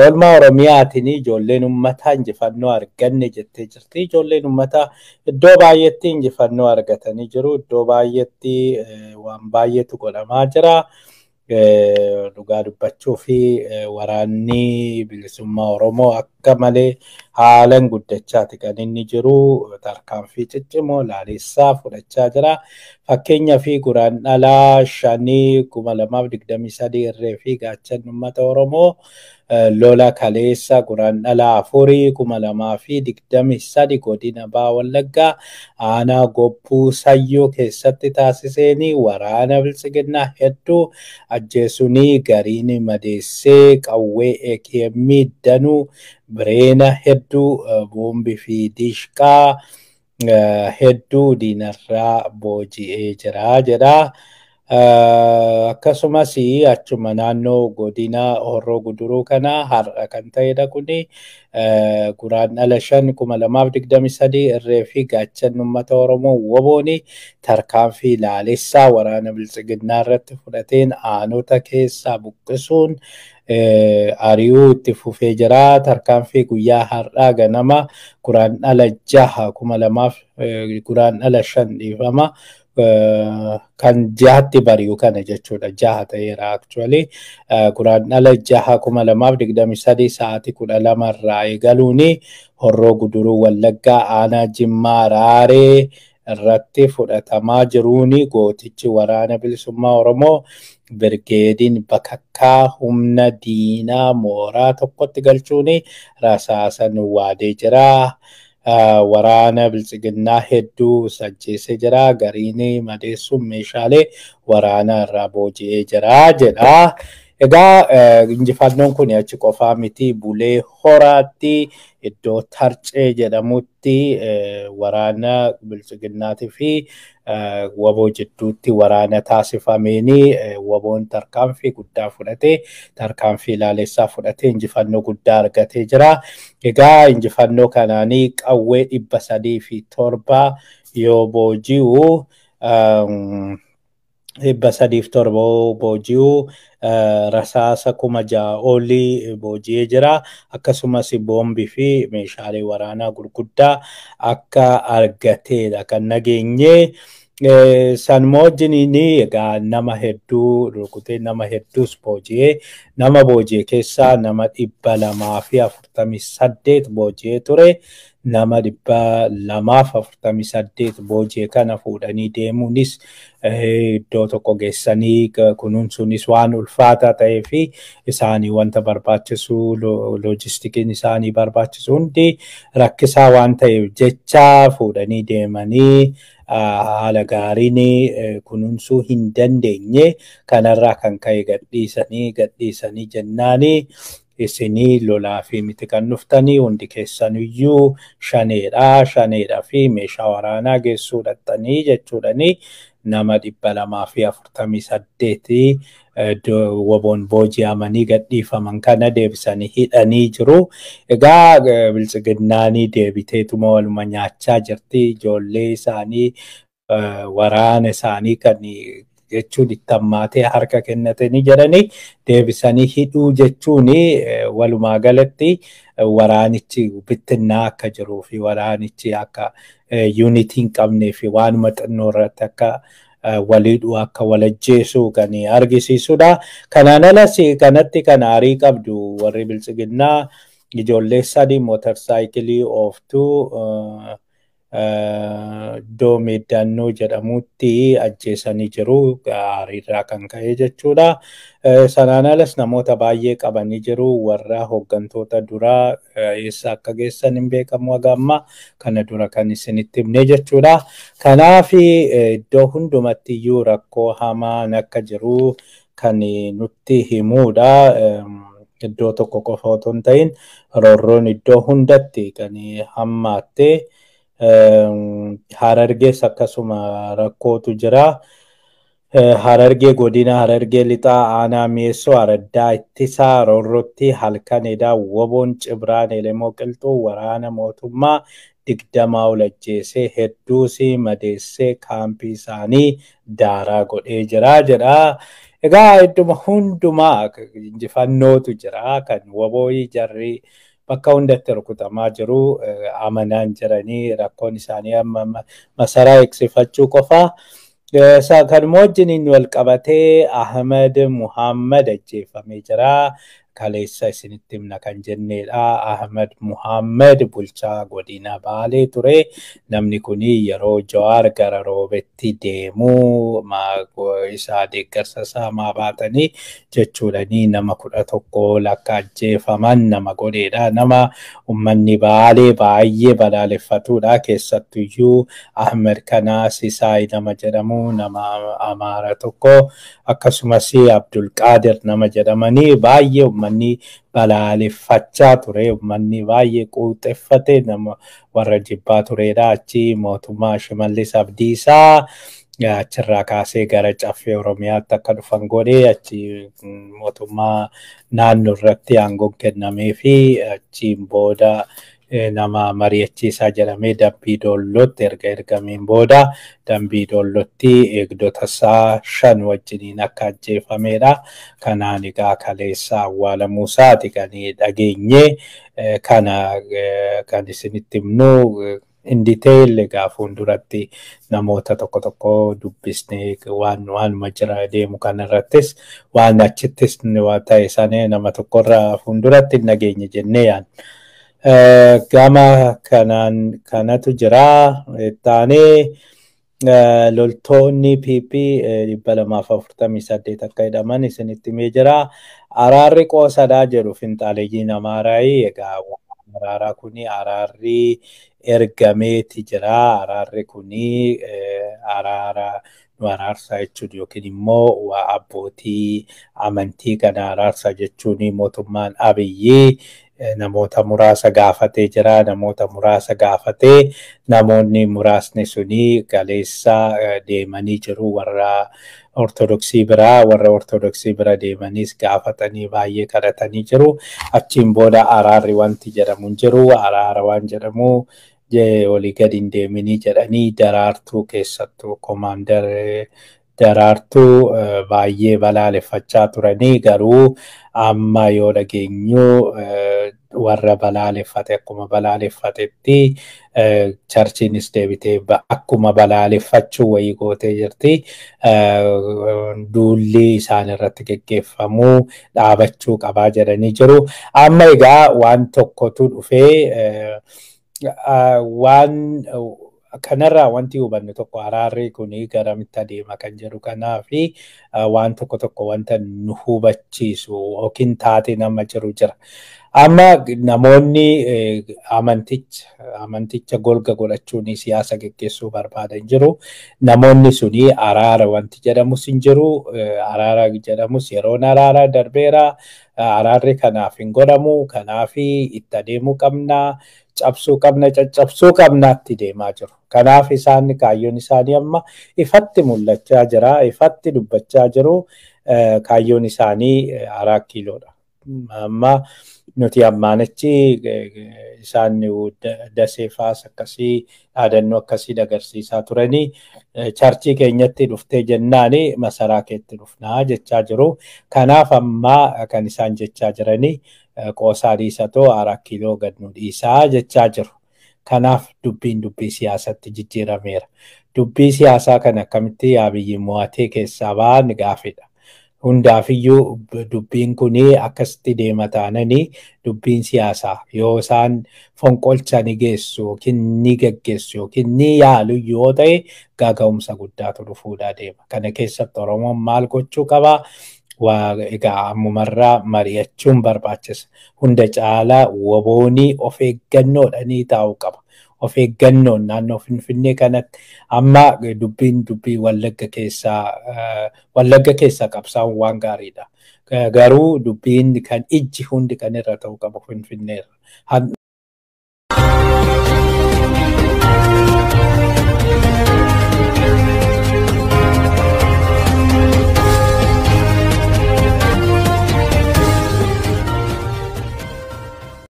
Oolmaa Oromiyaatiin ijoolleen uummataa injifannoo arganne jettee jirti. Ijoolleen uummataa iddoo baay'eetti injifannoo argatanii jiru. Iddoo baay'eetti waan baay'eetu godhamaa jira. Dhugaa dubbachuu fi waraanni bilisummaa Oromoo akka malee haalan guddachaati kan inni jiru. Tarkaanfii ciccimoo laalessaa fudhachaa jira. Fakkeenyaa fi Guraandhala 5, 2023 irree fi gaachanni uummata Oromoo lola kaleessa Guraandhala 4, 2023 godina Baha Wallaggaa aanaa Gobbuu Sayyoo keessatti taasiseeni waraana biltsiginnaa hedduu ajjeesuunii gariin madeessee, qawwee AKM danuu, bireena hedduu, boombii fi diishqaa hedduu diinarraa booji'ee jira jedha. Akkasumas achuma naannoo godina Horroo Guduruu kana har'a kan ta'edha kuni, Guraandhala 5, 2023 irree fi gaachanni uummata Oromoo WBOni tarkaanfii laalessaa waraana biltsiginnaa irratti fudhateen aanota keessaa buqqisuun ari'uu itti fufee jira. Tarkaanfii guyyaa har'aa ganama Guraandhala 6 kuma lamaaf, Guraandhala 5, dhiifama, kan jahatti bari'u kana jechuudha. 6 ta'eera actually. Guraandhala 6, 2023 sa'aatii 12 irraa eegaluuni Horroo Guduruu Wallaggaa aanaa Jimmaa Raaree irratti fudhatamaa jiruuni gootichi waraana bilisummaa Oromoo birgeediin Bakakkaa humna diinaa mooraa tokkotti galchuuni rasaasan waadee jira. Waraana biltsiginnaa hedduu sajjeesee jira. Gariin madeessuun meeshaalee waraanaa irraa booji'ee jira jedha. Egaa injifannoon kun achi qofaa miti, Bulee Horaatti iddoo Tarcee jedhamutti waraana biltsiginnaatii fi WBO jidduutti waraana taasifameeni WBOn tarkaanfii guddaa fudhatee, tarkaanfii ilaalessaa fudhatee injifannoo guddaa argatee jira. Egaa injifannoo kanaanii qawwee 307 yoo booji'u, 307 booji'u, rasaasa 6,000 olii booji'ee jira. Akkasumas boombii fi meeshaalee waraanaa gurguddaa akka argateedha kan nageenye. Sanuma wajjiniin egaa nama hedduu rukutee nama hedduus booji'ee, nama booji'e keessaa nama 248 booji'ee ture. Nama 248 booji'e kana fuudhanii deemuunis, iddoo tokko geessanii kunuunsuunis waan ulfaataa ta'ee fi isaanii wanta barbaachisu, loojistikiin isaanii barbaachisu hundi rakkisaa waan ta'eef jecha fuudhanii deemanii haala gaariin kunuunsuu hin dandeenye. Kanarraa kan ka'e gadhiisanii jennaanii, isinii lolaa fi miti kan dhuftanii, hundi keessaniyyuu shaneedha, shaneedha fi meeshaa waraanaa geessuu dhattanii jechuudhani nama 248 WBOn booji'amanii gadhiifaman kana deebisanii hidhanii jiru. Egaa biltsiginnaanii deebiteetuma waluma nyaachaa jirti. Ijoollee isaanii, waraana isaanii kan jechuun itti hammaatee harka kennatanii jedhanii deebisanii hidhuu jechuun walumaa galatti waraanichi bittinnaa akka jiruu fi waraanichi akka unity hin qabnee fi waanuma xinnoo irratti akka waliidhu, akka walajjeessu kan argisiisudha. Kanaan alas kanatti kan aarii qabdu warri biltsiginnaa ijoollee sadi mootarsaayikilii ooftuu iddoo Meeddannoo jedhamutti ajjeesanii jiru, aariirraa kan ka'e jechuudha. Sanaan alas namoota baay'ee qabanii jiru. Warra hooggantoota duraa eessa akka geessan hin beekamu haga ammaa, kana dura kan isinitti himne jechuudha. Kanaaf iddoo hundumatti iyyuu rakkoo hamaan akka jiru kan nutti himudha. Iddoo tokko qofa otoo hin ta'in roorroon iddoo hundatti kan hammaatte. Harargees akkasuma rakkootu jira. Harargee, godina Harargee Lixaa, aanaa Mi'eessoo, araddaa Ittisaa Roorrootti halkan edaa WBOn Cibraan Elemoo Qilxuu waraana mootummaa 20 ol ajjeesee hedduus madeessee kaampii isaanii daaraa godhee jira jedha. Egaa idduma hundumaa injifannootu jira kan wabooyi jarri bakka hundatti rukutamaa jiru amanaan jiranii rakkoon isaanii amma masaraa eegsifachuu qofa. Kanuma wajjiniin wal qabatee Ahmed Muhammad ajjeefamee jira. Kaleessa isinitti himna kan jennedha. Ahmed Muhammad bulchaa godina Baalee ture. Namni kun yeroo Jawaar gara Roobetti deemuu isaa deeggarsa isaa maa baatanii jechuudhanii nama 11 lakka ajjeefaman nama godheedha. Nama uummanni Baalee baay'ee balaaleffatudha. Keessattuyyuu Ahmed kana Sisaay nama jedhamu nama Amaara tokko akkasumas Abdulqaadir nama jedhamanii baay'ee uummanni balaaleffachaa ture. Uummanni baay'ee quuxeffate nama warra jibbaa turedha. Achi mootummaa Shimallis Abdiisaa achirraa kaasee gara caffee Oromiyaatti akka dhufan godhee achi mootummaa naannoo irratti aangoon kennamee fi achiin booda nama mari'achiisaa jedhamee Dambii Doollootti erga ergameen booda Dambii Doollootti eegdota isaa 5 wajjiniin akka ajjeefamedha. Kanaan egaa kaleessa awwaalamuu isaati kan dhageenye kana kan isinitti himnu in detail egaa fuulduratti namoota tokko tokko dubbisnee waanuma jira deemu kanarrattis waan achittis waan ta'e sana nama tokkorraa fuulduratti hin dhageenye jennee yaadna. Gama kanaan kanatu jira. Ittaanee loltoonni PP 248 akka jedhaman isinitti himee jira. Araarri qoosadhaa jedhu finxaaleeyyiin Amaaraayi. Egaa araaraa kuni araarri ergameeti jira. Araarri kuni araara nu araarsaa jechuun yookiin immoo abbootii amantii kana araarsaa jechuun mootummaan Abiyyi namoota muraasa gaafatee jira. Namoota muraasa gaafatee namoonni muraasni suni galeessa deemanii jiru warra Ortodoksii biraa warra Ortodoksii bira deemaniis gaafatanii baay'ee kadhatanii jiru. Achiin booda araarri wanti jedhamu hin jiru. Araara waan jedhamu olii gadi hin deeminii jedhanii Daraartuu keessattuu koomaandar Daraartuu baay'ee balaaleffachaa turanii garuu amma yoo dhageenyu warra balaaleffate akkuma balaaleffatetti charchiinis deebitee akkuma balaaleffachuu wayii gootee jirti. Duulli isaan irratti geggeeffamuu dhaabachuu qabaa jedhanii jiru. Amma egaa waan tokkotu dhufee waan kanarraa wanti hubannu tokko araarri kuni garamitti adeema kan jedhu kanaa fi waan tokko tokko wanta nu hubachiisu yookiin taatee nama jiru jira. Amma namoonni amanticha golga godhachuun siyaasa geggeessuu barbaadan jiru. Namoonni suni araara wanti jedhamus hin jiru. Araara jedhamus yeroon araara darbeera. Araarri kanaaf hin godhamu. Kanaaf itti adeemuu qabna. Cabsuu qabna, caccabsuu qabnaatti deemaa jiru. Kanaaf isaan kaayyoon isaanii amma ifatti mul'achaa jira. Ifatti dubbachaa jiru. Kaayyoon isaanii 4 kiiloodha. Amma nuti ammaanichi isaan dasee faas akkasii dhaadannoo akkasii agarsiisaa turanii charchii keenyatti dhuftee jennaani masaraa keetti dhufnaa jechaa jiru. Kanaaf amma kan isaan jechaa jiranii qoosaa dhiisatoo 4 kiiloo gad nu dhiisaa jechaa jiru. Kanaaf dubbiin dubbii siyaasatti jijjiirameera. Dubbii siyaasaa kana akkamitti Abiyyi mo'atee keessaa ba'an gaafidha. Hundaafiyyuu dubbiin kuni akkasitti deema taananii dubbiin siyaasaa yoo isaan fonqolcha ni geessu yookiin ni geggeessu yookiin ni yaalu yoo ta'e gaaga'umsa guddaatu dhufuudhaa deema. Kana keessatti Oromoon maal gochuu qabaa? Egaa ammumarraa mari'achuun barbaachisa. Hunda caalaa waboonii of eeggannoodhanii taa'uu qaba. Of eeggannoon naannoo Finfinnee kanatti amma dubbiin dubbii Wallagga keessaa qabsaa'uun waan gaariidha. Garuu dubbiin kan ijji hundi kan irra ta'uu qabu Finfinneerra.